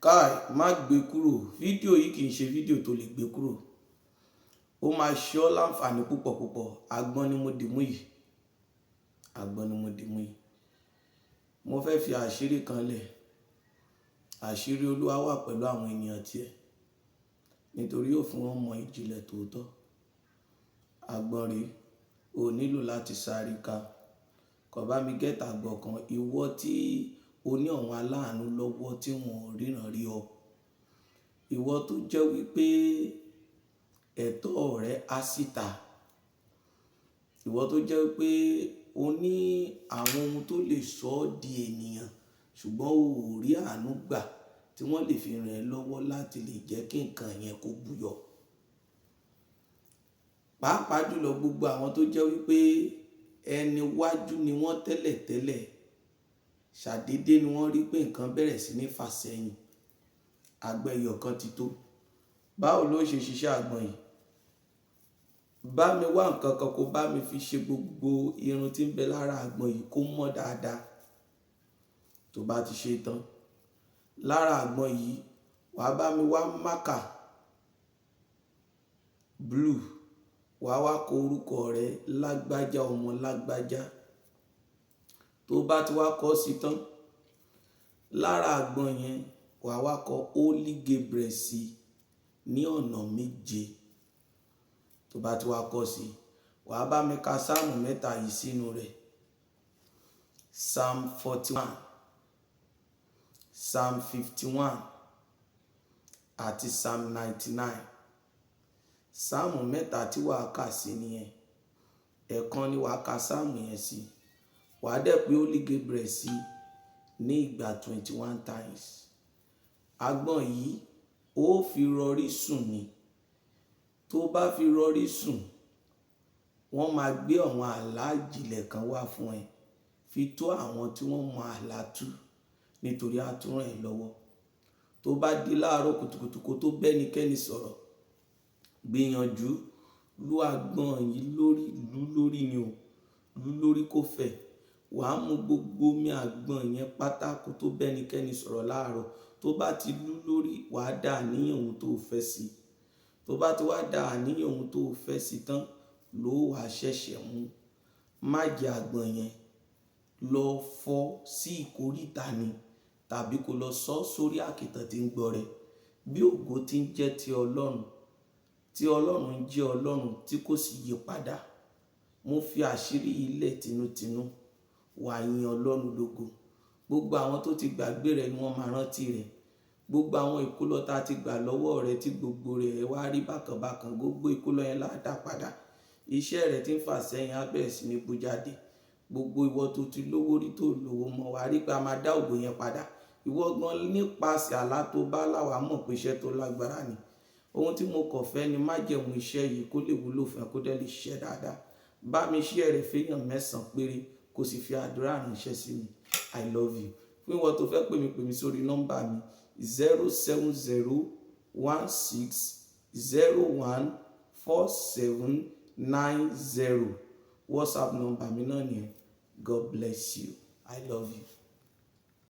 Káì, má gbé kúrò. Fídíò yìí kì í ṣe fídíò tó lè gbé kúrò. Ó máa ṣe ọ́ láǹfààní púpọ̀ púpọ̀. Àgbọn ni mo dì mú yìí. Àgbọn ni mo dì mú yìí. Mo fẹ́ fi àṣírí kan lẹ̀. Àṣírí Olúwa wà pẹ̀lú àwọn ènìyàn tiẹ̀, nítorí yóò fún wọn mọ ìjìnlẹ̀ tòótọ́. Àgbọn rèé, o nílò láti sáré ká. Kọ bá mi gẹ́tà àgbọn kan. Ìwọ tí o ní àwọn aláàánú lọ́wọ́ tí wọ́n ò ríran rí ọ. Ìwọ tó jẹ́ wípé ẹ̀tọ́ rẹ á síta. Ìwọ tó jẹ́ wípé o ní àwọn ohun tó lè sọ ọ́ di ènìyàn, ṣùgbọ́n o ò rí àánú gbà tí wọ́n lè fi ràn ẹ́ lọ́wọ́ láti lè jẹ́ kí nǹkan yẹn kó buyọ̀. Pàápàá jùlọ gbogbo àwọn tó jẹ́ wípé ẹni wájú ni wọ́n tẹ́lẹ̀tẹ́lẹ̀, ṣàdédé ni wọ́n rí pé nǹkan bẹ̀rẹ̀ sí ní fà sẹ́yìn. Àgbọn ẹyọ kan ti tó. Báwo ló ṣe ṣiṣẹ́ àgbọn yìí? Bá mi wá nǹkan kan kó bá mi fi ṣe gbogbo irun tí ń bẹ lára àgbọn yìí kó mọ́ dáadáa. Tó bá ti ṣe tán, lára àgbọn yìí, wà á bá mi wá mákà blue, wà á wá kọ orúkọ rẹ Lágbájá ọmọ Lágbájá. Tó bá ti wá kọ sí tán, lára àgbọn yẹn, wà á wá kọ Holy Gabriel sí ní ọ̀nà méje. Tó bá ti wá kọ sí, wà á bá mi ka sáàmù mẹ́ta yìí sínú rẹ̀. Psalm 41, Psalm 51 àti Psalm 99. Sáàmù mẹ́ta tí wà á kà sí nìyẹn. Ẹ̀ẹ̀kan ni wà á ka sáàmù yẹn sí. Wà á dẹ̀ pé Holy Gabriel sí ní ìgbà 21 times. Àgbọn yìí ó fi rọrí sùn ni. Tó bá fi rọrí sùn, wọ́n máa gbé àwọn àlá ìjìnlẹ̀ kan wá fún ẹ. Fi tó àwọn tí wọ́n mọ àlá tú, nítorí á tún ràn ẹ́ lọ́wọ́. Tó bá di láàárọ̀ kùtùkùtù kó tó bẹ́nikẹ́ni sọ̀rọ̀, gbìyànjú lú àgbọn yìí lórí, lú lórí ni o, lú lórí kó fẹ̀. Wà á mú gbogbo omi àgbọn yẹn pátá kó tó bẹ́nikẹ́ni sọ̀rọ̀ láàárọ̀. Tó bá ti lú lórí, wà á dà àníyàn ohun tó fẹ́ sí. Tó bá ti wá dà àníyàn ohun tó fẹ́ sí tán, ló wà ṣẹ̀ṣẹ̀ mú. Má jẹ àgbọn yẹn, lọ fọ́ sí ìkóríta ni, tàbí kó lọ sọ sórí àkìtàn tí ń gbọrẹ. Bí ògo tí ń jẹ́ ti Ọlọ́run, tí Ọlọ́run ń jẹ́ Ọlọ́run tí kò sì yí padà. Mo fi àṣírí yìí lẹ̀ tinútinú. Wà á yin Ọlọ́run lógo. Gbogbo àwọn tó ti gbàgbé rẹ̀ ni wọ́n máa rántí rẹ̀. Gbogbo àwọn ìkólọ ta ti gbà lọ́wọ́ rẹ tí gbogbo rẹ̀ wá rí bákan bákan, gbogbo ìkólọ yẹn lá dà padà. Iṣẹ́ rẹ tí ń fà sẹ́yìn á bẹ̀rẹ̀ sí ní bú jáde. Gbogbo ìwọ tó ti lówó rí tó lówó mọ́, wà á rí pé a máa dá ògo yẹn padà. Ìwọ gan nípasẹ̀ àlá tó bá là wá mọ̀ pé iṣẹ́ tó lágbára ni. Ohun tí mo kọ̀ fẹ́ ni má jẹ̀mú iṣẹ́ yìí kó lè wúlò fún ẹ kó dẹ̀ lè ṣiṣẹ́ dáadáa. Bá mi share rẹ̀ fẹ́yàn mẹ́sàn-án péré kó sì fi àdúrà ránṣẹ́ sí mi. I love you. Fún ìwọ tó fẹ́ pè mí sórí nọ́mbà mi 07016014790. WhatsApp nọ́mbà mi náà nìyẹn. God bless you. I love you.